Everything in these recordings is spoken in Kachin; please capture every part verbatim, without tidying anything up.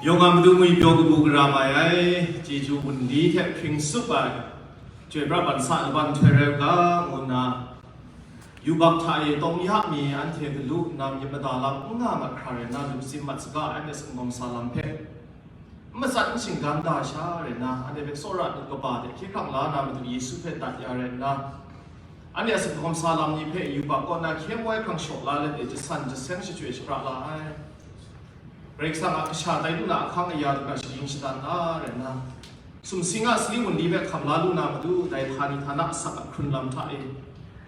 Yawng a Madu ngwi pyaw kabu gara mai ai, chyeju wunli hte hpring tsup ai, chyoi pra ban sa laban nhtoi rai u ga, ngu nna, yubak hta e tawng ya mi anhte galu nna myit mada lam n nga mat hkra rai nna, lu tsim mat saga ai, anhte singawm sa lam hpe n matsat n shinggan da sha rai nna, anhte hpe tsawra nu kaba hte hkye hkrang la na Madu Yesu hpe dat ya rai nna, anhte a singawm sa lam ni hpe yubak kaw na hkye moi hkrang shaw la let e, jasan jaseng shachyoi shapra la ai. Karai Kasang a kasha tai lu na ahkang aya du ga shaging shadan la rai nna, sumsing a sali wunli hpe hkam la lu na matu, dai htani htana asak a hkrun lam hta e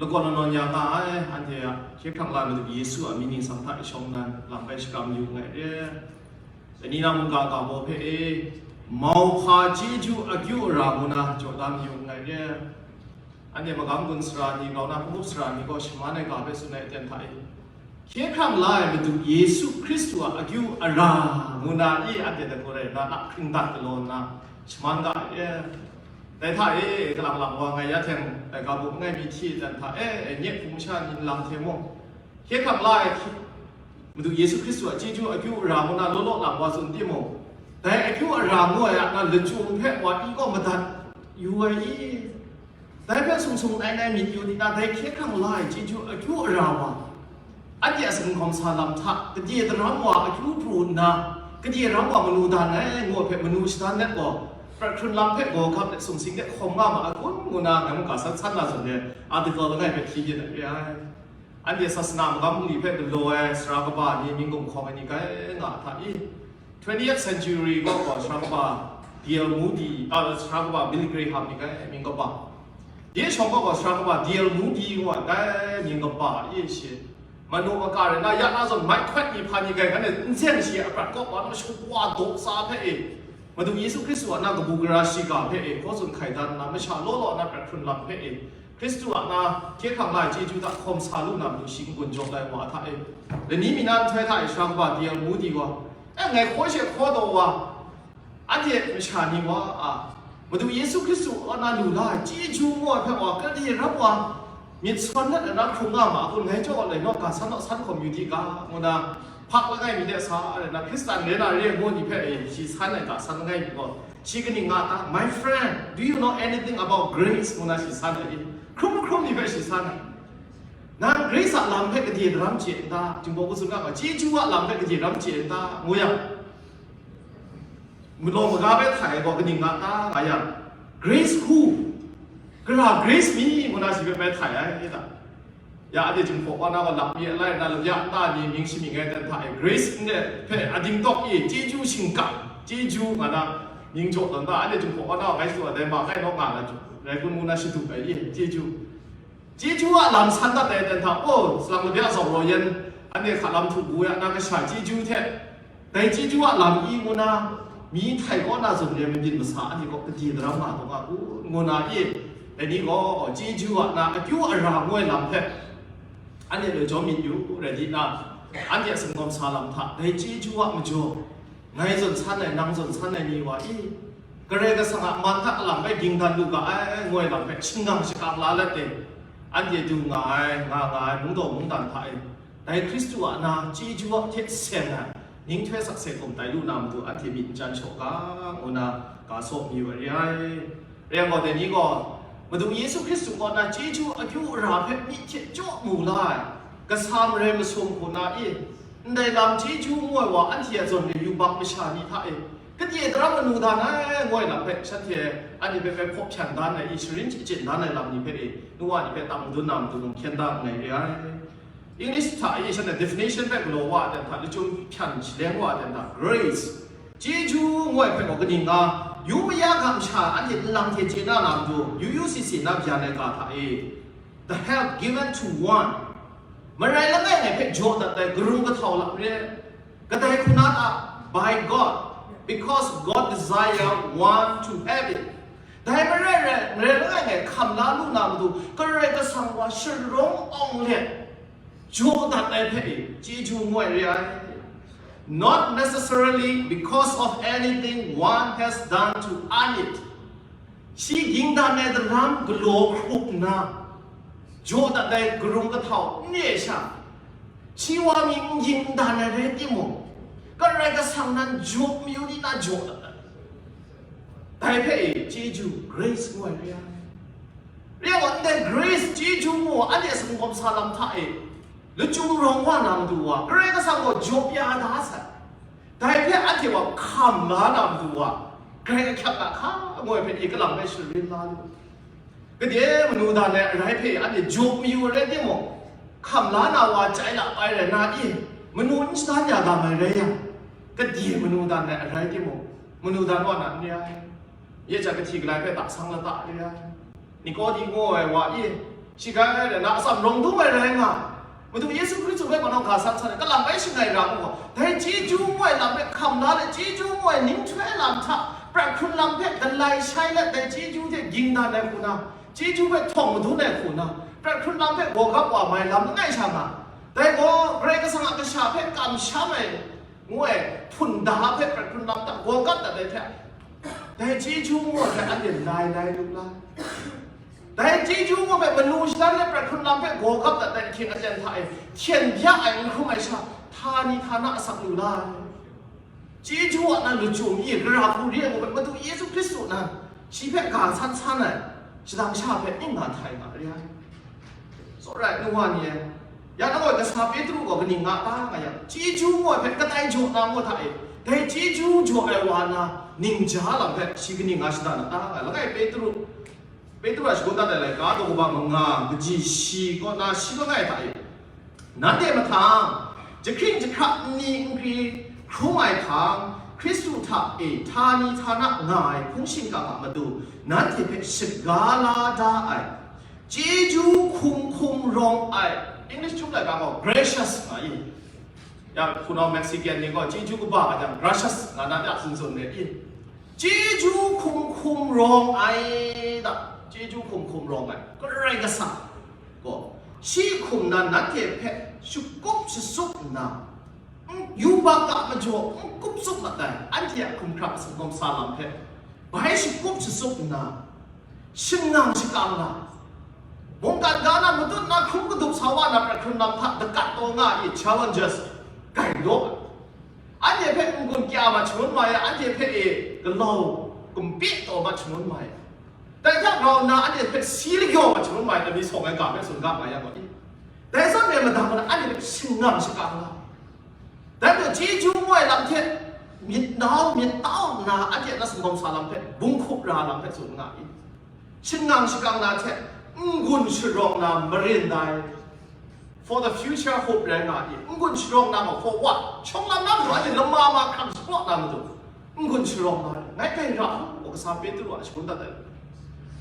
lagaw lanawn ya nga ai, anhte a hkye hkrang la Madu Yesu a mying ningsang hta e shawng nnan lam bai shakram yu nngai re. Dai ni na mungga ga baw hpe e, mauhpa chyeju akyu ara ngu na jaw da mayu nngai re. Anhte magam gun sara ni, grau na hpung up sara ni gaw shaman ai ga hpe tsun ai aten hta e, hkye hkrang la ai Madu Yesu Hkristu a akyu ara ngu na i anhte dai gaw rai nna, a hkring dat galaw nna shaman ga ai e. Dai hta e, kalang lang wa ngai ya hten, dai ga bum langai mi hti ai jan hta e, e, nye hpung masha ni nlang hte mung, hkye hkrang la ai hti, Madu Yesu Hkristu a chyeju akyu ara ngu na law law lang wa tsun timung, dai akyu ara ngu ai a na lachyum hpe wa i kaw madat yu ai i? Dai hpe sung sung nai nai myit yu nna, dai hkye hkrang la ai chyeju akyu ara wa, anhte a singawm sa lam hta, gade daram wa akyu pru nna, gade ram wa manu dan ai ngu hpe manu shadan let gaw, prat hkrun lam hpe gaw gap let sumsing de hkawm nga ma ai kun ngu na, ngai mungga san san na zawn e, article langai hpe hti yin ai re ai. Anhte sasana magam bungli hpe galaw ai sara kaba ni mying gumhkawng ai ni kai nga a hta i? Twentieth century gaw gaw sara kaba D L Moody, a, sara kaba Billy Graham ni kai mying kaba. Ye shawng gaw gaw sara kaba D L Moody ngu ai kai mying kaba ye shi. Manu maka rai na, ya na zawn mai hkawt ni hpa ni kai, ngan e n zen shi a prat kaw wa na mashu wa daw sa hpe e, Madu Yesu Hkristu a na kabu gara shiga hpe e, hkaw tsun hkai dan nna, masha law law na prat hkrun lam hpe e, Hkristu a na hkye hkrang la ai chyeju hta hkawm sa lu na matu shi n-gun jaw ai wa hta e, lani mi na nhtoi hta e sara kaba D L Moody wa, e, ngai hkaw she hkaw taw wa, anhte masha ni wa a, Madu Yesu Hkristu a na lu la ai chyeju ngu ai hpe wa, gade rap wa myit sawn let ai na hkrung nga ma a kun, ngai jaw ai lai naw ga san naw san hkawm yu di ga, ngu na, hpak langai mi de sa ai na, Hkristan re na re ngu ni hpe e, shi san ai ga san langai mi gaw, shi kaning nga ta, "My friend, do you know anything about grace?" ngu na shi san ai i? Hkrum hkrum ni hpe shi san ai. Nang grace a lam hpe gade daram chye n ta? Jinghpaw Kau Tsun ga, chyeju a lam hpe gade daram chye n ta? Ngu yang, malaw maga hpe htai ai gaw kaning nga ta nga yang, "Grace who? Gara grace mi?" ngu na shi hpe bai htai ai, i ta? Ya, anhte Jinghpaw Kau Tsun na gaw lap mi alai na, lap ya nta ni mying shamying ai dan hta e, grace ndai hpe ading tawk i, chyeju shingkang, chyeju nga na mying jaw tawn ta, anhte Jinghpaw Kau Tsun na gaw bai shadu ai dai ma kai naw nga na, rai kun ngu na shadu ai i, chyeju. Chyeju a lam san dat ai dan hta, oh, salang labya zaw raw yan, anhte hka lam htu bu ya na kasha chyeju hte, dai chyeju a lam i ngu na, mi htai kaw na zawn re mabyin masa anhte kaw gade daram nga taw nga u, ngu na i, dai ni gaw chyeju a na akyu ara ngu ai lam hpe, anhte loi jawm myit yu, rai di na, anhte a singawm sa lam hta, dai chyeju a majaw, ngai zawn san ai, nang zawn san ai ni wa i, Karai Kasang a man hta alam bai ging dan lu ga ai, ngu ai lam hpe shingkang shakang la let e, anhte du nga ai, nga nga ai, mungdaw mungdan hta e, dai Hkristu a na chyeju a hte seng ai, ninghtoi sakse hkum tai lu na matu anhte myit n chyan shaw ga, ngu na ga saw mayu ai re ai. Rai yang gaw, dai ni gaw, Madu Yesu Hkristu kaw na chyeju akyu ara hpe myit hte jaw mu la ai, kasa marai masum hku na i, ndai lam chyeju ngu ai wa anhte a zawn e yubak masha ni hta e, gade daram manu dan ai, ngu ai lam hpe shanhte anhte hpe bai hpaw hpyan dan ai i, sharin chyahten dan ai lam ni hpe e, nu wa ni hpe tang madun na matu mung hkyen da nngai re ai. English hta e shanhte definition hpe galaw wa ai dan hta, lachyum hpyan shaleng wa ai dan hta, grace, chyeju ngu ai hpe gaw kaning nga, yu maya ga masha anhte nlang hte chye na lam du, yu yu si si na byan ai ga hta e, the help given to one, marai langai ngai hpe jaw dat ai karung kahtau lam re, kadai hku na ta, by God, because God desire one to have it. Dai marai rai, marai langai ngai hkam la lu na matu, Karai Kasang wa sharawng awng let, jaw dat ai hpe e, chyeju ngu ai re ai. Not necessarily because of anything one has done to earn it. Shi ging dan ai daram galaw hkrup nna, jaw dat ai karung kahtau n re sha, shi wa mi n ging n dan ai rai timung, Karai Kasang nan jaw mayu ni na jaw dat ai. Dai hpe e chyeju, grace ngu ai re ai. Re ai gaw, ndai grace, chyeju ngu ai, anhte singkawm sa lam hta e lachyum rawng wa na matu wa, Karai Kasang gaw jaw ya da sai. Dai hpe anhte wa hkam la na matu wa, grai ahkyak na hka ngu ai hpe e kalang bai sharin la lu. Gade manu dan ai arai hpe anhte jaw mayu ai rai timung, hkam la na wa chyai la ai rai na i, manu n shadan ya ga mai rai yang, gade manu dan ai arai timung, manu dan wa na n re ai. Ye jang kahti galai hpe da sang lata re ai. Nikodi ngu ai wa i, shi grai ai rai na, atsam rawng dung ai rai nga. Madu Yesu Hkristu hpe gaw ga san san ai, kalang bai shangai ra mu gaw, dai chyeju ngu ai lam hpe hkam la let, chyeju ngu ai nhtoi lam hta, prat hkrun lam hpe galai shai let, dai chyeju hte ging dan ai hku na, chyeju hpe htawng madun ai hku na, prat hkrun lam hpe gawgap wa mai lam langai sha nga. Dai gaw, Karai Kasang a kasha hpe kamsham ai ngu ai hpunda hpe prat hkrun lam hta gawgap dat ai hte, dai chyeju ngu ai hpe anhte lai lai lu la. Dai chyeju ngu ai hpe manu shadan let prat hkrun lam hpe gawgap dat ai ahkying aten hta e hten bya ai n hkrum ai sha, htani htana asak lu la ai. Chyeju a nan lachyum i, gara hku re ai ngu ai hpe Madu Yesu Hkristu nan shi hpe ga san san ai shadang sha hpe ning nga htai nga re ai. Tsawra ai, nu wa ni e, ya na gaw, kasa Petru gaw kaning nga ta nga yang, chyeju ngu ai hpe kadai jaw na ngu hta e, dai chyeju jaw ai wa na ningja lam hpe shi kaning nga shada na ta nga, langai Petru, Petru a shagun dat ai laika daw kaba manga, kaji shi kaw na shi langai hta e, nanhte mahtang, jahkring jahkra nni nkri hkrum ai hpang, Hkristu hta e htani htana nga ai hpung shingkang a matu nanhte hpe shaga la da ai, chyeju hkum hkum rawng ai, English chyum laika gaw gracious nga i, ya hpunau Mexican ni gaw chyeju kaba a jang gracious nga na ya tsun tsun re i, chyeju hkum hkum rawng ai da, chyeju hkum hkum rawng ai Karai Kasang gaw, shi hkum nan nanhte hpe shakup shasup nna, n-, yubak a majaw n kup tsup mat ai anhte a hkumhkrang singkawm sa lam hpe, bai shakup shasup nna, shingnang shakang na, mungkan ga na matut na hkrum kadup sa wa na prat hkrun lam hta dakat taw nga i, challenges, gai law ai. Anhte hpe n-gun kya mat shangun mai ai, anhte hpe e galau kumpi taw mat shangun mai ai. Dai hta grau nna anhte hpe si lagyaw mat shangun mai ai, dai mi sawng ai ga hpe tsun ga mai yang gaw i. Dai zawn e madan gaw na anhte hpe shingnang shakang nga. Dai majaw chyeju ngu ai lam hte myit nau myit tau nna anhte a na singkawm sa lam hpe, bung hkup ra lam hpe tsun nga i. Shingnang shakang na hte n-gun sharawng na marin dai. For the future hope rai nga i, n-gun sharawng na gaw for what? Shawng lam na matu, anhte lama ma hkrang shapraw na matu, n-gun sharawng na rai. Ngai kai ra, wa kasa Petru a shagun dat ai.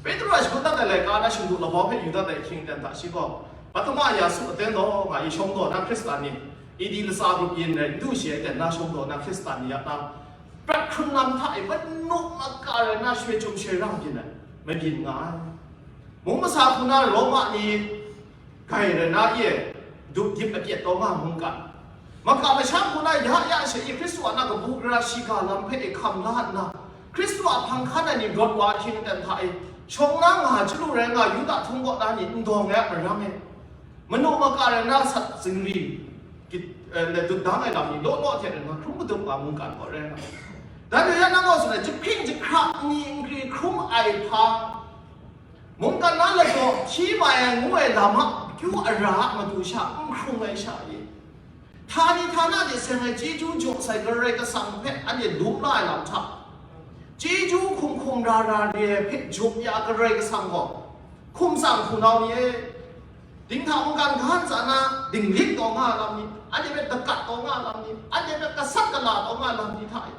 Petru a shagun dat ai laika na shingdu labau hpe yu dat ai hkying ten hta shi gaw, Patama Yasu aten daw nga i, shawng daw na Hkristan ni, A D latsa grup yin rai n du shi ai ten na shawng daw na Hkristan ni a na, prat hkrun lam hta e manu maka rai na shoi chyum shoi rang byin ai, mabyin nga ai. Mung masa hku na Roma ni, gai rai na e, dup dip apyet taw nga mungkan, maka masham hku na ya ya she i Hkristu a na kabu gara shiga lam hpe e hkam la nna, Hkristu a hpang hkan ai ni rawt wa ahkying aten hta e, shawng na nga chyalu rai nga Yuda htung kaw na ni n dawng ai a marang e, manu maka rai na sat zingri, git, eh, dut dang ai lam ni law law hte rai nga hkrum madup nga mungkan kaw rai nga. Dan re ya na gaw, tsun ai, jahkring jahkra nni nkri hkrum ai hpang, mungkan na lagaw hpyi mai ai ngu ai lam a akyu ara a matu sha n hkrung ai sha e, htani htana de seng ai chyeju jaw sai Karai Kasang hpe anhte lum la ai lam hta, chyeju hkum hkum ra ra re ai hpe jaw ya Karai Kasang gaw, hkum tsang hpunau ni e, dinghta mungkan ga ntsa na dinglik taw nga ai lam ni, anhte hpe dakat taw nga ai lam ni, anhte hpe gasat gala taw nga ai lam ni hta e,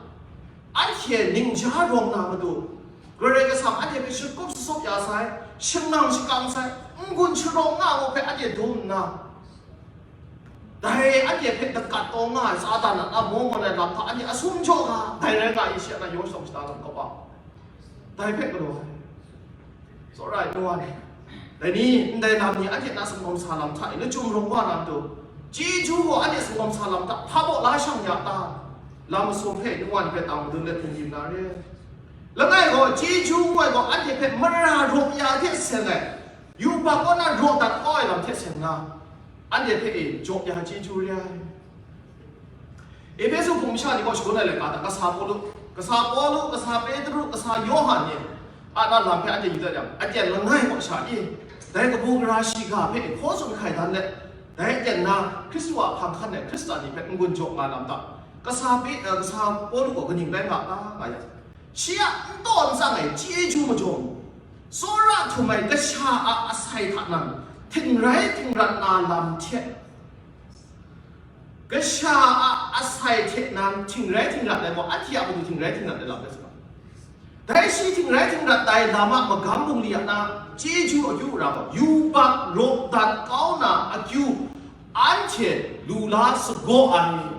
anhte ningja rawng na matu, Karai Kasang anhte hpe shakup shasup ya sai, shangang shakang sai, n-gun sharawng nga ai hpe anhte dum nna, dai anhte hpe dakat taw nga ai Satan a na maw ngawn ai lam hta anhte a sum jaw ga, dai rai nga i, shi a na yaw shadawn shada lam kaba, dai hpe galaw ai. Tsawra ai, nu wa ni, dai ni, ndai lam ni anhte na singkawm sa lam hta e lachyum rawng wa na matu, chyeju gaw anhte singkawm sa lam hta hpa baw la shang ya ta? Lam masum hpe nu wa ni hpe tang madun let hpung yu na re. Langai gaw, chyeju ngu ai gaw anhte hpe mara raw ya hte seng ai, yubak kaw na raw dat kau ai lam hte seng na, anhte hpe e jaw ya chyeju re ai. Ehpesu hpung masha ni gaw shagun ai laika hta, kasa Pawlu, kasa Pawlu, kasa Petru, kasa Yawhan ni a na lam hpe anhte yu dat yang, aten langai kaw sha i, dai kabu gara shiga hpe hkaw tsun hkai dan let, dai aten na Hkristu a hpang hkan ai Hkristan ni hpe n-gun jaw nga lam ta, kasa Pe-, eh, kasa Pawlu gaw kaning rai nga ta nga yang, shi a n taw n tsang ai chyeju majaw, tsawra htum ai kasha a asai hta nan htingrai htingrat na lam hte, kasha a asai hte nan htingrai htingrat ai gaw, anhte a matu htingrai htingrat ai lam rai sa. Dai shi htingrai htingrat ai lam a magam bungli a na chyeju akyu ra gaw, yubak raw dat kau na akyu anhte lu la sagaw ai.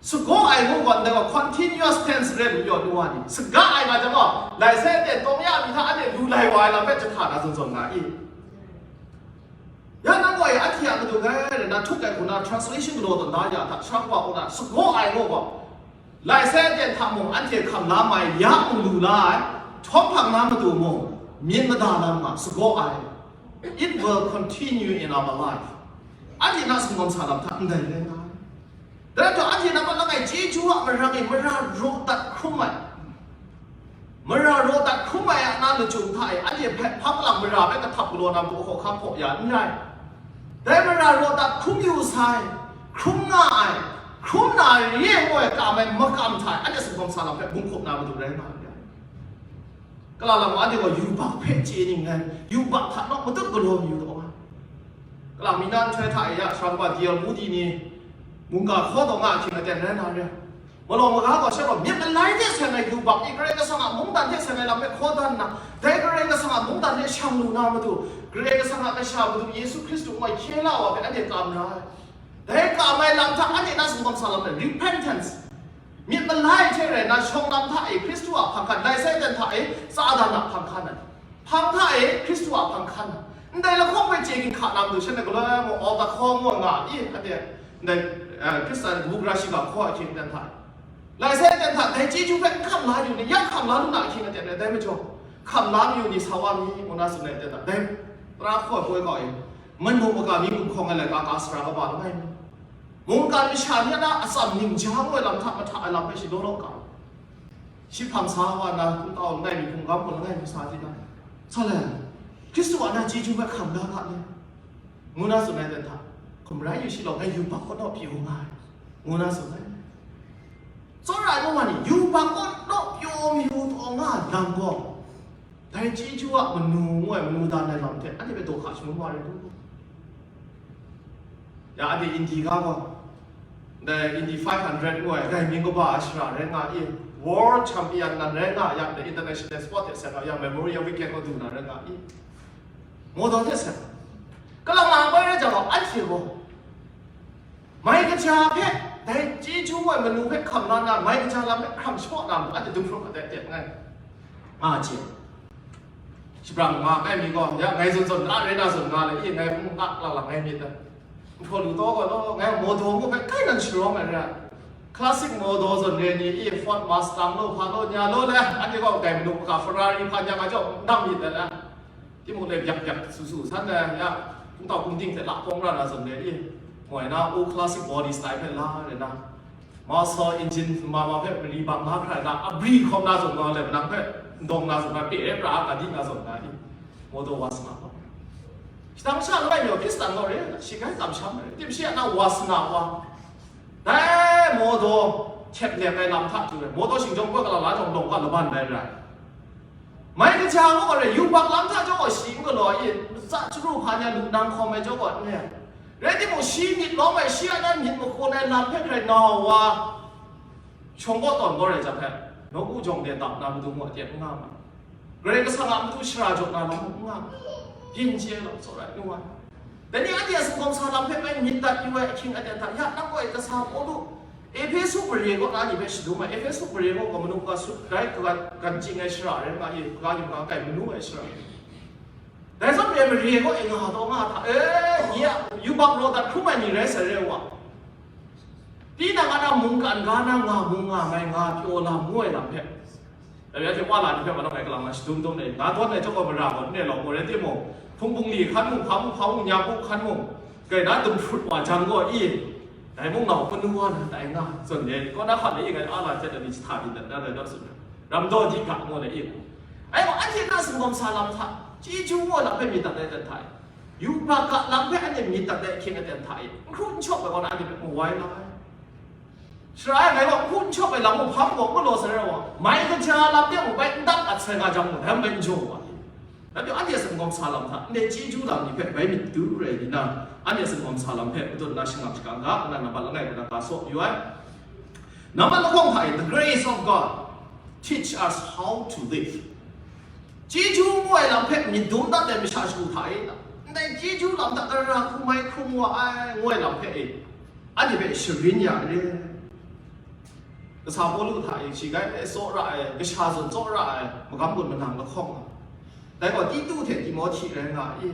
Sagaw ai ngu gaw, ndai gaw continuous tense re lu yaw nu wa ni. Saga ai nga jang gaw, lai sai ten tawng ya mi hta anhte lu lai wa ai lam hpe jahta na zawn zawn nga i. Ya nang gaw e, anhte a matu gai rai na htuk ai hku na translation galaw tawn da ya hta, sha wa u na sagaw ai ngu gaw, lai sai ten hta mung anhte hkam la mai ya mung lu la ai, htawm hpang na matu mung myit mada lam nga sagaw ai. It will continue in our life. Anhte na sumgawn sa lam hta ndai rai nga ai. Dai hta anhte na ma langai chyeju a marang e mara raw dat hkrum ai, mara raw dat hkrum ai a na lachyum hta e, anhte hpe hpa kalang mara hpe kahtap galaw na matu hkawhkam hpaw ya n rai. Dai mara raw dat hkrum yu sai, hkrum nga ai, hkrum na re ai ngu ai kam ai makam hta e, anhte sumgawn sa lam hpe bung hkup na matu rai nga n rai. Kala lam anhte gaw yubak hpe chye ning ngai, yubak hta nawk matut galaw mayu taw nga. Kalang mi na nhtoi hta e ya, sara kaba D L Moody ni mungga hkaw taw nga ahkying aten rai na re. Malawng maga gaw sha gaw myit malai hte seng ai yubak ni Karai Kasang a mungdan hte seng ai lam hpe hkaw dan nna, dai Karai Kasang a mungdan hte shang lu na matu, Karai Kasang a Kasha matu Yesu Hkristu ngu ai hkye la wa hpe anhte kam ra ai. Dai kam ai lam hta anhte na sumgawn sa lam hpe repentance, myit malai hte rai na shawng lam hta e Hkristu a hpang hkan, lai sai ten hta e Satan a hpang hkan ai. Hpang hta e Hkristu a hpang hkan ai. Ndai lahkawng hpe chye ginhka na matu, shanhte galoi mung Alta hkaw ngu nga i, anhte ndai, eh, Hkristan kabu gara shiga hkaw ai hkying ten hta e. Lai sai ten hta dai chyeju hpe n hkam la yu ni, ya hkam la lu na ahkying aten ai, dai majaw hkam la mayu ni sa wa mi, ngu na tsun ai ten hta, dai tara hkaw ai poi kau e, manu maka mi gumhkawng ai laika ka sara kaba langai mi, mungkan masha ni a na atsam ning ja ngu ai lam hta mahta ai lam hpe shi law law ka, shi hpang sa wa na, hkungtau langai mi, hkungkam gaw langai mi sa di na, sa le, Hkristu a na chyeju hpe hkam la ga ni, ngu na tsun ai ten hta, hkum rai yu shi law, ngai yubak kaw naw pyi u nga ai, ngu na tsun ai. Tsawra ai wa ni, yubak kaw naw pyaw mayu taw nga lam gaw, dai chyeju a manu ngu ai manu dan ai lam hte anhte hpe daw hka shangun wa rai lu. Ya, anhte Indi ga gaw, dai Indi five hundred ngu ai, dai mying kaba a shara rai nga i, world champion nan rai nga yang, dai international sport hte seng nga yang, Memorial Weekend kaw du na rai nga i, mawdaw hte seng. Kalang na bai rai jang gaw, anhte gaw mai kaja hpe, dai chyeju ai manu hpe hkam la na, mai kaja lam hpe hkram shaw na, anhte dum hprawng adat tet nngai. A hte, shabrang nga ai mi gaw, ya, ngai zawn zawn na rai na zawn nga le, i, ngai mung nga lang lang ngai myit ai. Nhpaw lu taw gaw law, ngai mawdaw ngu hpe kai nan sharawng ai re ai. Classic mawdaw zawn re ni, i, Ford Mustang law, hpa law, nya law le, anhte gaw dai manu hka Ferrari hpa nya nga jaw, n dam myit ai le. Timung le byak byak su su san ai, ya, hpungtau hpungting hte la hkawng ra na zawn le i, moi na, old classic body style hpe la re na, muscle engine ma ma hpe mali bang na hkrai na, abri hkawm na zawn nga le, manang hpe ndawng na zawn nga, pye pra a, ka di na zawn nga i, mawdaw wa sa nga hkawm. Shadang sha langai mi gaw Hkristan gaw re, shi grai kamsham ai, tim shi a na wa sa na wa. Dai mawdaw htep lek ai lam hta chyu ai, mawdaw shingjawng poi galaw la jawng lawng ga laban bai rai. Mai kaja gaw rai, yubak lam hta jaw gaw shi n galaw i, matsa chyaru hpa ni a lu nang hkawm ai jaw gaw n re ai. Rai timung, shi myit lawm ai, shi a na myit mahkawn ai lam hpe hkrai nau wa, shawng kaw tawn kaw rai jang hpe, nawku jawng de dap na matu mung aten n nga ma. Karai Kasang a matu shara jaw na lam mung n nga ma. Byin chye law, tsawra ai nu wa. Dai ni anhte a sumgawn sa lam hpe ngai myit dat yu ai ahkying aten hta, ya, nang gaw e kasa Pawlu, Ehpesu mare kaw na ni hpe shadum ai, Ehpesu mare kaw gaw manu ga sut rai, ga, gan ching ai shara rai nga i, ga yum ga kai manu ai shara. Dai zawn re mare kaw e nga taw nga hta, e, nye a yubak raw dat hkrum ai ni rai sai re wa. Tinang a na mungkan ga na nga mung nga mai nga pyaw lam ngu ai lam hpe. Dai rai hte, wa la ni hpe ma nawng ai kalang na shadum dum ai, nga tawn ai chyawm gaw mara gaw n re law, gaw rai timung, hpung bungli hkan mung, hpa mung, hpa mung, nya bu hkan mung, kai na dum hprut wa jang gaw i, Dai mung nau manu wa na tai nga, zawn le, kaw na hkam le ing ai, a la jat ai ni jahta byin dat na rai na tsun ai. Ram daw di ga ngu na ing. Ai gaw, anhte na singawm sa lam hta, chyeju ngu ai lam hpe myit dat ai ten hta e. Yubak a lam hpe anhte myit dat ai ahkying aten hta e. N hkru n shawk ai gaw na anhte hpe mawai la ai. Sara ai ngai gaw n hkru n shawk ai lam mung hpang gaw n galaw sa rai wa, mai kaja lam de mung bai n dat at sai nga jang mung, dai mung bai n jaw wa. Dai majaw, anhte a singawm sa lam hta, ndai chyeju lam ni hpe bai myit du rai nna, anhte a singawm sa lam hpe matut na shingkang shakang ga, nna nambat langai kaw na ga saw yu ai. Nambat lahkawng hta e, the grace of God teach us how to live. Chyeju ngu ai lam hpe myit dum dat ai masha shagu hta e, ndai chyeju lam hta tara hkrum ai hkrum wa ai ngu ai lam hpe e, anhte hpe sharin ya re. Kasa Pawlu hta e, shi grai tsaw ra ai, kasha zawn tsaw ra ai, magam gun manang lahkawng nga. Dai gaw Titu hte Timohti rai nga i.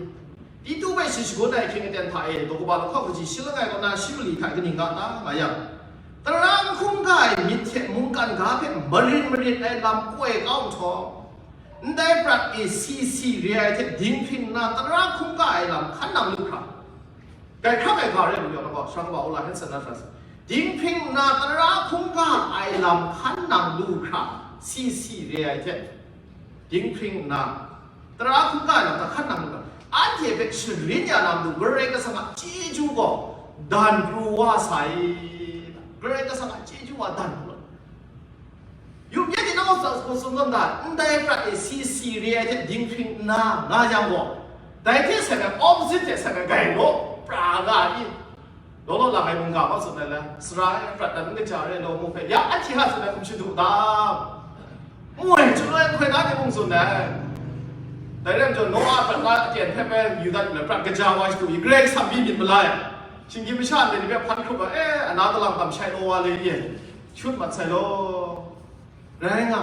Titu hpe shi shagun ai ahkying aten hta e, daw kaba lahkawng kaji shi langai kaw na shi mali hta kaning ga ta nga yang, tara n hkungga ai myit hte mungkan ga hpe marin marit ai lam koi kau nhtawm, ndai prat e si si re ai hte dinghpring nna tara hkungga ai lam hkan nang lu hkra, Grai hkrak ai ga re lu yang gaw, sha kaba Ola Hanson na hkra sa, dinghpring nna tara hkungga ai lam hkan nang lu hkra, si si re ai hte, dinghpring nna tara hkungga ai lam hta hkan nang lu hkra, anhte hpe sharin ya na matu Karai Kasang a chyeju gaw dan pru wa sai. Karai Kasang a chyeju wa dan pru wa. Yup ye tinang gaw tsun tawn da, ndai prat e si si re ai hte dinghpring nna nga yang gaw, dai hte sai ai, opposite hte sai ai, grai gaw pra ga i. Law law lang ai mungga gaw tsun ai le, sara e prat dan n kaja re law mu hpe, ya anhte hta tsun ai hkum shadu da. Moi chyu ai hkoi na de mung tsun ai. Dai rai majaw, Noa prat la aten hpe bai Yuda ni prat kaja wa shadu i, Karai Kasang byin myit malai. Shinggyim masha ndai ni hpe hpan hkrup ai, e, ana talang kamshai law wa le i. Shut mat sai law. Rai nga.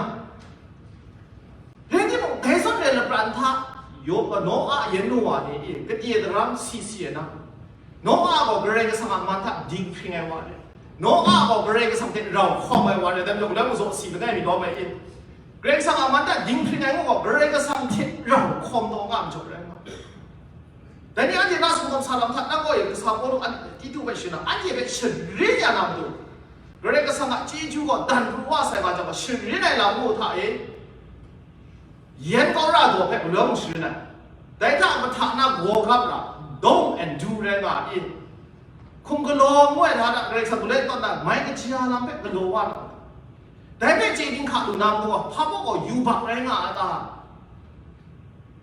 Rai timung, dai zawn re lapran hta, Yopa, Noa yen nu wa ni i, kade daram si si ai na. Noa gaw Karai Kasang a man hta dinghpring ai wa re. Noa gaw Karai Kasang hte rau hkawm ai wa re, dai majaw, galoi mazaw si langai mi lawm ai i. Karai Kasang a man hta dinghpring ai ngu gaw, Karai Kasang hte rau hkawm taw nga majaw rai nga. Dai ni anhte na singawm sa lam hta nang gaw e, kasa Pawlu an Titu hpe shana, anhte hpe sharin ya na matu, Karai Kasang a chyeju gaw dan pru wa sai ga jang gaw, sharin ai lam ngu hta e, yen kau ra daw hpe malawng sharin ai. Dai hta mahta na gaw gap ra, dawng and du rai nga i. Hkum galaw ngu ai hta na Karai Kasang galoi tawn na mai kaja lam hpe galaw wa na. Dai hpe chye dinghka lu na matu gaw, hpa gaw yubak rai nga a ta?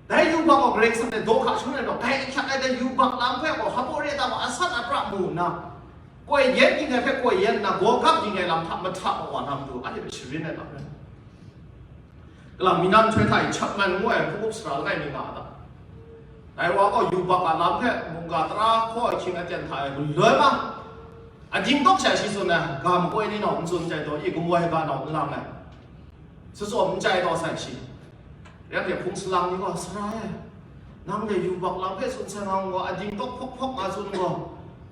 Dai yubak gaw Karai Kasang hte daw hka shangun ai gaw, dai ahkyak ai dai yubak lam hpe gaw hpa re ta gaw asan apra mu nna, koi yen ging ai hpe koi yen nna, gaw gap ging ai lam hta mahta wa na matu, anhte hpe sharin ai lam rai. Kalang mi nan nhtoi hta e Chapman ngu ai hpung up sara langai mi nga a ta? Dai wa gaw yubak a lam hpe mungga tara hkaw ai hkying aten hta e galoi ma, ading tawk sha shi tsun ai, ga makoi ni nau n tsun jai taw, i, gamu ai ga nau n lang ai, sutsaw n jai taw sai shi. Rai hpung salang ni gaw, "Sara e, nang de yubak lam hpe tsun sai nga gaw, ading tawk hpawk hpawk nga tsun gaw,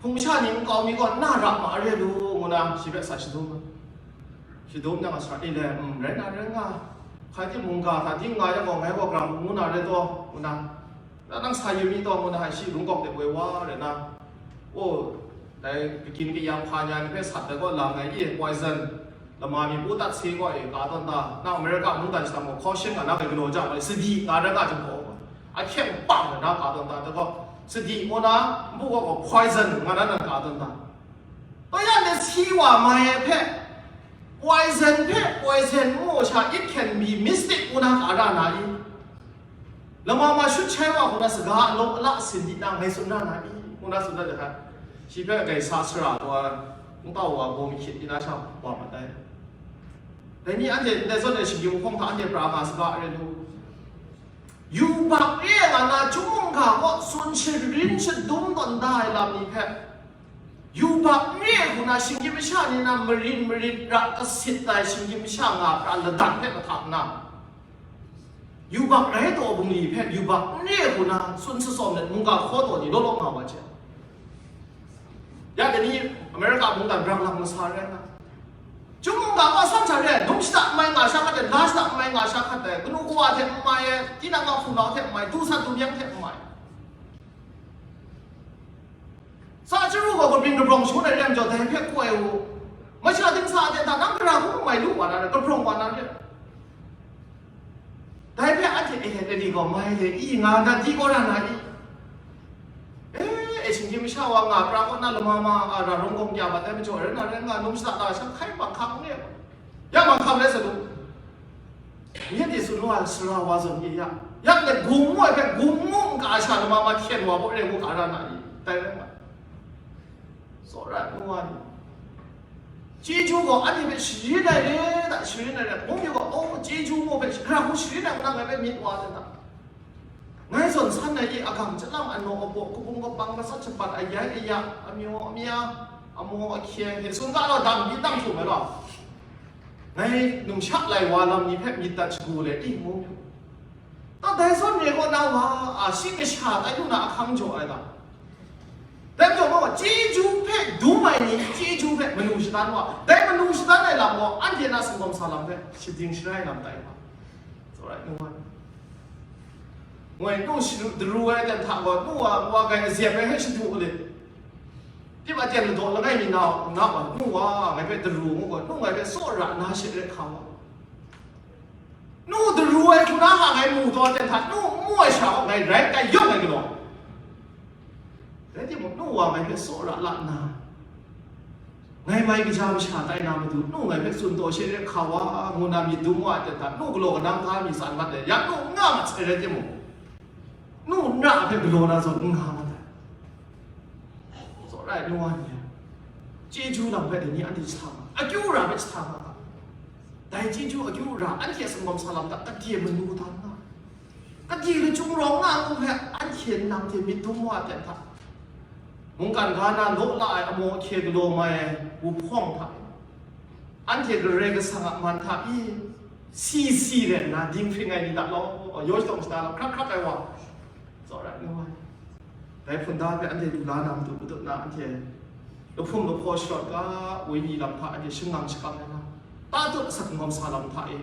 hpung masha ni nkau mi gaw na ra ma re lu," ngu na shi hpe sa shadum ai. Shadum yang a sara e le, "Mm, rai na, rai nga. Hkrai timung ga hta ding nga yang gaw, ngai gaw gara ngu na re taw," ngu na, "Na nang sa yu mi taw," ngu na, shi lungkawk de woi wa re na, o, dai kakin kayang hpa nya ni hpe sat ai gaw lang ai e, poison, lama mi pu tat se gaw e, ka tawn ta, nang America mungdan shadang gaw caution nga na hpe galaw ja ai, sadi nga rai nga jang gaw, ahkyeng pang na ka tawn ta, dai gaw, sadi ngu na, npu gaw gaw poison nga na nan ka tawn ta. Bai ya let si wa mai ai hpe, poison hpe poison ngu sha, it can be mystic ngu na ka ra na i? Lama ma shut shai wa hku na saga alawng ala sin di na ngai tsun ra na i? Ngu na tsun dat jahta, shi hpe gai sa sara taw ai, n tau wa gaw mahkyit di na sha wa mat ai. Dai ni anhte ndai zawn e shinggyim hkawng hta anhte pra nga saga re lu. Yubak re ai nga na, chyum mungga kaw tsun sharin shadum tawn da ai lam ni hpe, yubak n re ai hku na, shinggyim masha ni na marin marit ra kasit ai shinggyim masha nga pra ladan hpe mahtak nna, yubak rai taw bungli hpe yubak n re ai hku na tsun shatsawm let mungga hkaw taw ni law law nga wa hte, ya dai ni America mungdan brang lang masa rai nga, chyum mungga kaw asan hta re ai, dum shada n mai nga sha hkat ai, la shada n mai nga sha hkat ai, kanu kawa hte n mai ai, tinang a hpunau hte n mai, du sat du myang hte n mai. Sa chyaru gaw Byin kabrawng shangun ai re ai majaw, dai hpe koi u. Masha dingsa a ten hta nang gara hku mai lu wa na re, kabrawng wa na re. Dai hpe anhte, e, e ni gaw mai le, i nga, na di kaw ra na i? E, e, shinggyim masha wa nga pra kaw na lama ma, a, ra rawng gawng ya bat ai majaw, rai na rai nga, num shada na sha hkai bang hkang re. Ya bang hkang re sa lu. Nye de tsun wa, sara wa zawn ye ya. Ya le, gung mu ai hpe, gung mu n ka sha lama ma hkyen wa baw re ngu ka ra na i? Dai rai nga. Tsawra ai nu wa ni, chyeju gaw anhte hpe sharin ai re da, sharin ai re, mung yu gaw, oh, chyeju mu hpe, hkra hku sharin ai, nang ngai hpe myit wa ai da. Ngai zawn san ai i, agang chyalam, anaw abaw, kabung kabang, masat shapat, ayai aya, amyaw amya, amaw ahkye, hte sun ga law, dang byin dang htum ai law, ngai numsha lai wa lam ni hpe myit dat shagu le, i, mung yu. Ta dai zawn re kaw na wa, a, shi kasha tai lu na ahkang jaw ai ga. Dai majaw gaw, chyeju hpe dum ai ni, chyeju hpe manu shadan wa, dai manu shadan ai lam gaw, anhte na singawm sa lam hpe shading sharai lam tai wa. It's alright, no one. Ngoi nu shadu daru ai ten hta gaw, nu wa, wa gai azep ai hpe shadu u let. Tip aten ladaw langai mi na, na wa, nu wa, ngai hpe daru ngu gaw, nu ngai hpe tsawra na shit ret hka wa. Nu daru ai hku na nga ngai mu taw ten hta, nu mu ai sha gaw ngai rai tai yawng ai galaw. Rai timung, nu wa ngai hpe tsawra la nna, ngai mai kaja masha tai na matu, nu ngai hpe tsun taw she re hka wa, ngu na myit dum wa ai ten hta, nu galaw kanang ga mi tsan mat ai, ya nu n nga mat sai rai timung, nu n ra ai hpe galaw na zawn n nga mat ai. Tsawra ai nu wa ni, chyeju lam hpe dai ni anhte jahta nga, akyu ra hpe jahta nga ga. Dai chyeju akyu ra, anhte a singawm sa lam hta, kade manu dan nga, kade lachyum rawng nga ngu hpe, anhte nang hte myit dum wa ai ten hta, mungkan ga na law la ai amaw ahkye galaw mai ai wuhpawng hta, anhte Karai Kasang a man hta i si si rai nna dinghpring ai ni hta law, yaw shadawn shada lam hkrak hkrak ai wa, tsawra ai nu wa ni. Dai hpunda hpe anhte lu la na matu, patut na anhte lahpum lahpaw sharawt ga, wenyi lam hta anhte shangang shakam ai na, tatut asak ngawm sa lam hta e,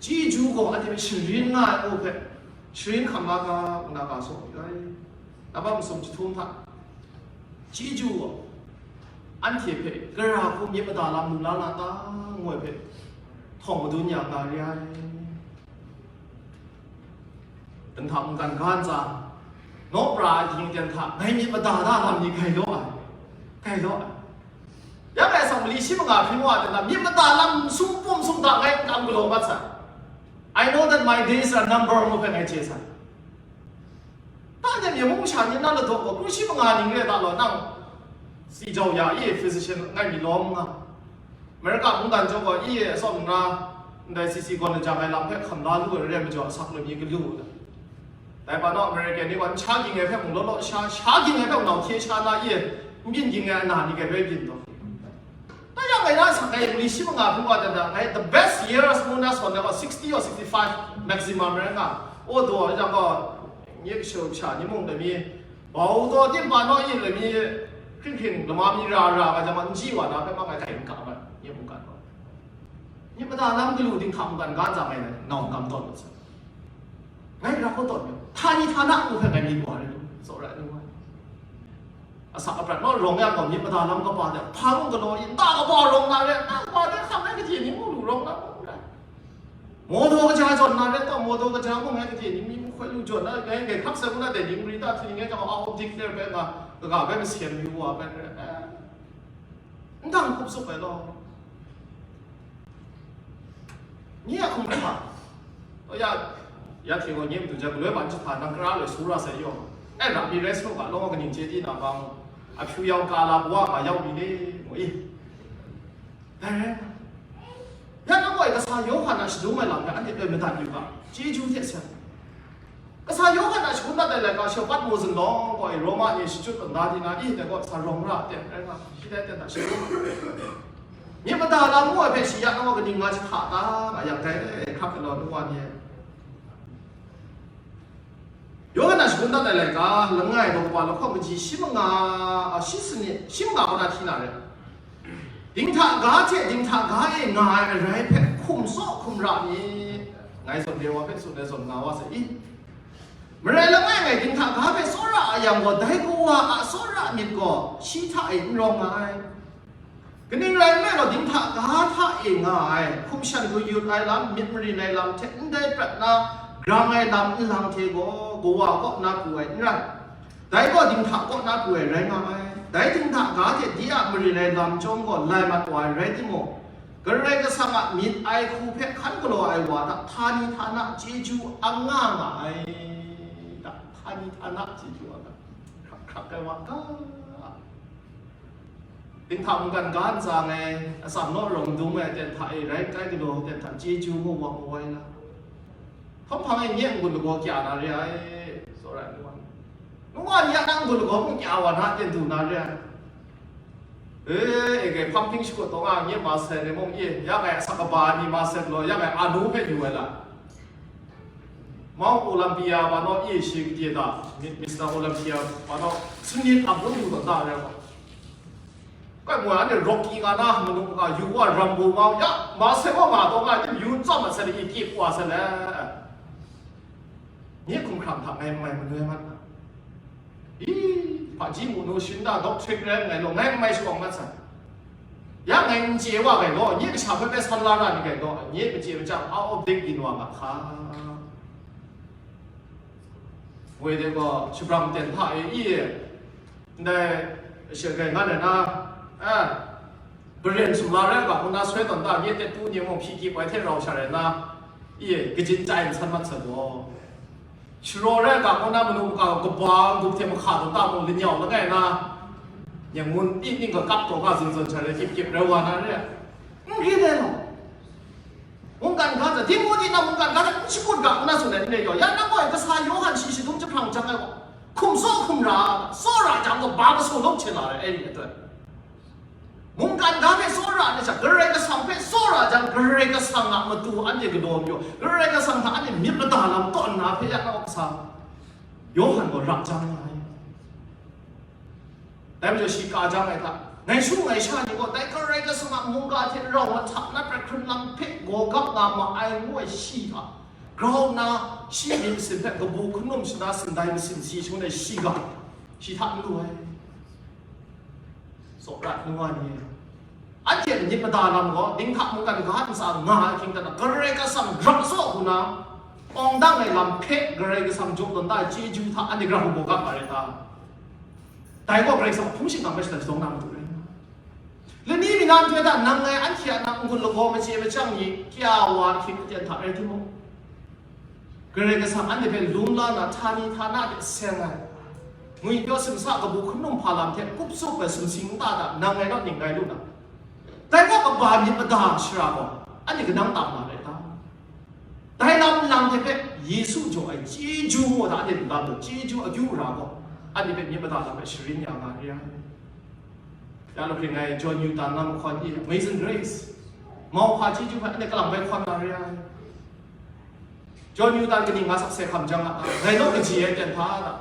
chyeju gaw anhte hpe sharin nga ai aw hpe, sharin hkam la ga, ngu na ga saw yu ai. Nabam masum jahtum hta, chyeju gaw anhte hpe gara hku myit mada lam lu la na ta, ngu ai hpe, htawng madun ya nga re ai. Dinghta mungkan ga ntsa, naw pra ai dinghten hta ngai myit mada da lam ni gai law ai, gai law ai. Ya ngai sang mali shi manga hpring wa ai ten hta, myit mada lam sum pum sum hta ngai n kam galaw mat sai. I know that my days are number ngu hpe ngai chye sai. Tanhte myen mung masha ni na ladaw gaw, kru shi manga ning re ta law, nang si jau ya i, physician ngai mi lawm nga. America mungdan chyawm gaw, i e atsawm nna, ndai C C gawn lajang ai lam hpe hkam la lu ai re ai majaw, asak loi mi galu u ai. Dai hpa naw, American ni gaw, n sha ging ai hpe mung law law sha, sha ging ai hpe mung nau hkye sha na, i e n byin ging ai ana ni gai bai byin taw. Dai yang ngai na asak ngai mali shi manga hpung wa dan da, ngai the best years ngu na sawn ai gaw, sixty or sixty-five maximum rai nga. O daw ai jang gaw, nye kashu kasha ni mung dai mi, bau daw, timba naw yin rai mi, hkring hkring lama mi ra ra ga jang gaw, n ji wa na hpe ma ngai hkai n ka ai, nye mungkan gaw. Nye mada lam galu dinghta mungkan ga ntsa ngai nau n kam tawn mat sai. Ngai ra kau tawn myit, htani htana ngu hpe ngai myit wa ai lu, tsawra ai nu wa. Asak aprat naw rawng yang gaw, myit mada lam kaba de, hpa mung galaw i, nta kaba rawng na re, nta kaba de hkam ai gade ni mung lu rawng na mung rai. Mawdaw kaja jawn na re taw, mawdaw kaja mung ai gade ni mi mung hkoi lu jawn na, ngai, ngai hkap sai ngu na dai ni mari ta hti ni ngai jang, a, dik ler bai nga, kaga bai masem yu wa bai re. Eh, ndang hkup zup ai law. Nye a hkum hkra. O ya, ya hte gaw nye matu jan galoi ban jahta nang kara loi su ra sai yaw. E, ra mi rai sa u ga, law kaning chye di na bang, a hpyu yau ka la, wa ma yau mi le, mu i. Dai rai nna, ya na gaw kasa Yawhan a shadum ai lam hpe anhte loi madat yu ga, chyeju hte seng. Kasa Yawhan a shagun dat ai laika shawpat mu zunlawng gaw, Roma ni shachyut kanda di na, i, dai gaw sa rawng ra ten rai nga, shi dai ten hta shadum. Myit mada lam ngu ai hpe shi ya na gaw kaning nga jahta ta nga yang, dai hkrap galaw nu wa ni e. Yawhan a shagun dat ai laika, langai daw kaba lahkawng kaji shi manga, a, shi sanit, shi manga kaw na hti na re. Dinghta ga hte dinghta ga e nga ai arai hpe hkum tsaw hkum ra mi, ngai zawn re wa hpe tsun ai zawn nga wa sai i? Marai langai ngai dinghta ga hpe tsawra a yang gaw, dai kawa a tsawra myit gaw shi hta e n rawng nga ai. Kaning rai nme law, dinghta ga hta e nga ai hkum shan hku yut ai lam, myit marin ai lam hte ndai prat na grang ai lam nlang hte gaw, kawa kaw na pru ai n rai. Dai gaw dinghta kaw na pru ai rai nga ai. Dai dinghta ga hte de a marin ai lam chyawm gaw lai mat wa ai rai timung, Karai Kasang a myit ai hku hpe hkan galaw ai wa hta htani htana chyeju a nga nga ai. Htani htana chyeju a nga. Hkrak hkrak ai wa ga. Dinghta mungkan ga ntsa ngai, atsam naw rawng dung ai aten hta e, rai kai galaw aten hta chyeju mu wa mu wai la. Hkawm hpang e nye n-gun lagaw kya na re ai, tsawra ai nu wa. Nu wa ni ya na n-gun lagaw mung kya wa na aten du na re ai. E, e, gai hpang hping shakut taw nga, nye ma sai re mung e, ya ngai asak kaba ni ma sai law, ya ngai anu hpe yu ai la. Mount Olympia wa naw e shi gade da, Mi-, Mister Olympia wa naw, sunit a bun yu taw da re wa. Kai moi anhte Rocky nga na, manu nga yu wa Rambo mau ya, ma sai wa nga taw nga, tim yu tsawm a sai le, i kip wa sai le. Nye hkum hkrang hta ngai mai manoi mat na. I, hpaji mu nu shin da dawk hpring rai ngai law, ngai mai shawng mat sai. Ya ngai n chye wa gai law, nye kasha hpe bai san la na ni gai law, nye machye machyang a-up dik yin wa nga hka. Woi de gaw, shabrang ten hta e i e, ndai she gai nga na na, a, baren sumla rai ga, ngu na soi tawn ta, nye tetu nye mung hpyi kyip ai hte rau sha rai na, i e, kajin chai nsan mat sa gaw. Sharaw rai ga, ngu na manu maka kaba ngup hte mahka tawn ta mung, lanyau langai na, nyang ngun ning ning ga kap taw ga zun zun sha rai, kyip kyip rai wa na re. N ri dai law. Mungkan ga hta, Timoti na mungkan ga hta n shakut ga, ngu na tsun ai n rai gaw, ya nang gaw kasa Yawhan shi shadum jahprang jang ai gaw, hkum tsaw hkum ra, tsawra jang gaw, ba masaw lawm hte la ai, ai ni aten. Mungkan ga hpe tsawra ai sha, Karai Kasang hpe tsawra jang, Karai Kasang a matu anhte galaw mayu, Karai Kasang hta anhte myit mada lam tawn na hpe ya nang gaw kasa Yawhan gaw rap jang nga ai. Dai majaw shi ka jang ai hta, ngai shu ngai sha ni gaw, dai Karai Kasang a mungga hte rau ai hta na prat hkrun lam hpe gaw gap nga ma ai ngu ai shi hta, grau nna shi myit masin hpe kabu hkanum shana sindai masin si shangun ai shi ga, shi hta n lu ai. Tsawra ai nu wa ni, anhte myit mada lam gaw, dinghta mungkan ga ntsa nga ai hkying hta, Karai Kasang grau tsaw hku na, awng dang ai lam hpe Karai Kasang jaw tawn da ai chyeju hta anhte grau gaw gap ma rai ta? Dai gaw Karai Kasang a hpung shingkang hpe shadai shadawng na matu rai nna, lani mi na nhtoi hta nang ngai anhte a na n-gun lagaw machye machyang ni kya wa ahkying aten hta rai timung, Karai Kasang anhte hpe lung la na, htani htana de seng ai, ngwipyaw simsa kabu hkanum hpa lam hte kup tsup ai sumsing nta hta nang ngai naw ning rai lu na, dai gaw kaba myit mada shara gaw anhte kanang tam na rai ta? Dai lam nlang hte hpe Yesu jaw ai chyeju gaw hta anhte lu la mu, chyeju akyu ra gaw anhte hpe myit mada lam hpe sharin ya nga re ai. Ya lu hkring ai John Newton na mahkawn i, Amazing Grace, mauhpa chyeju hpe anhte kalang bai hkawn na re ai. John Newton kaning nga sakse hkam jang a, ngai naw kaji ai ten hpa ta,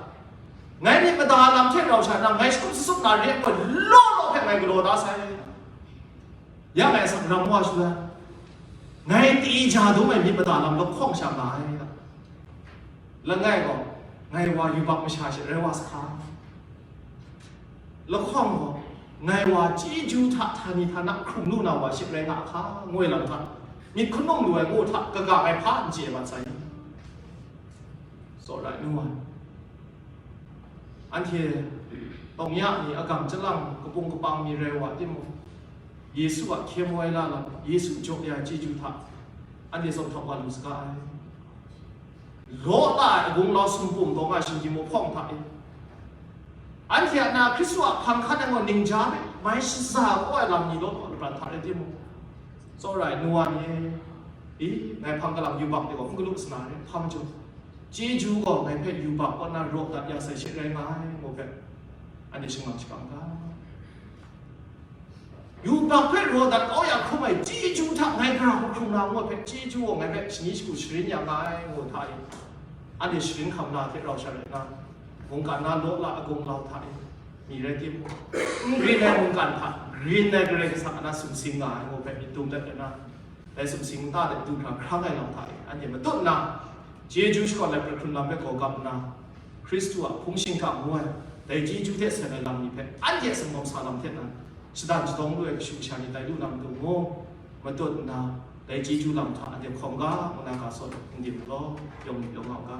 ngai myit mada lam hte rau sha na, ngai shakut sasup na re ai law law hpe ngai galaw da sai. Ya ngai asak ram wa shu ai, ngai ti ja dum ai myit mada lam lahkawng sha nga ai ta. Langai gaw, ngai wa yubak masha she rai wa sa hka? Lahkawng gaw, ngai wa chyeju hta htani htana hkrum lu na wa she rai nga hka, ngu ai lam hta, myit hkanung lu ai ngu hta kaga ai hpa n chye mat sai. Tsawra ai nu wa, anhte tawng ya mi, agam chyalang kapung kapang mi rai wa timung, Yesu a hkye mu ai la lam, Yesu jaw ya ai chyeju hta, anhte zawn htawk wa lu saga ai. Law la ai agunglau sumpum taw nga shinggyim mahpawng hta e, anhte a na Hkristu a hpang hkan ai gaw ningja hpe mai shaza kau ai lam ni law law lapran hta rai timung, tsawra ai nu wa ni e, i, ngai hpang galam yubak de gaw n galu sana re, hpa majaw, chyeju gaw ngai hpe yubak kaw na raw dat ya sai she rai nga ai, ngu hpe anhte shingmang shakam ga. Yubak hpe raw dat kau ya hkrum ai chyeju hta ngai gara hkrum na ngu ai hpe, chyeju gaw ngai hpe shani shagu sharin ya nga ai, ngu hta e, anhte sharin hkam na hte rau sha rai nna, mungkan na law la agunglau hta e, mi rai timung, n grin ai mungkan hta grin ai Karai Kasang a na sumsing nga ai, ngu hpe myit dum dat rai nna, dai sumsing nta de du hkra hkrang ai lam hta e, anhte matut nna, Chyeju shakawn ai hpring hkrung lam hpe gaw gap nna, Hkristu a hpung shingkang ngu ai, dai chyeju hte seng ai lam ni hpe anhte a singawm sa lam hte nan, shadang shadawng lu ai kashu kasha ni tai lu na matu mu, matut nna, dai chyeju lam hta anhte hkawm ga, ngu na ga sawt n dim law, yawng myit yawng nga u ga.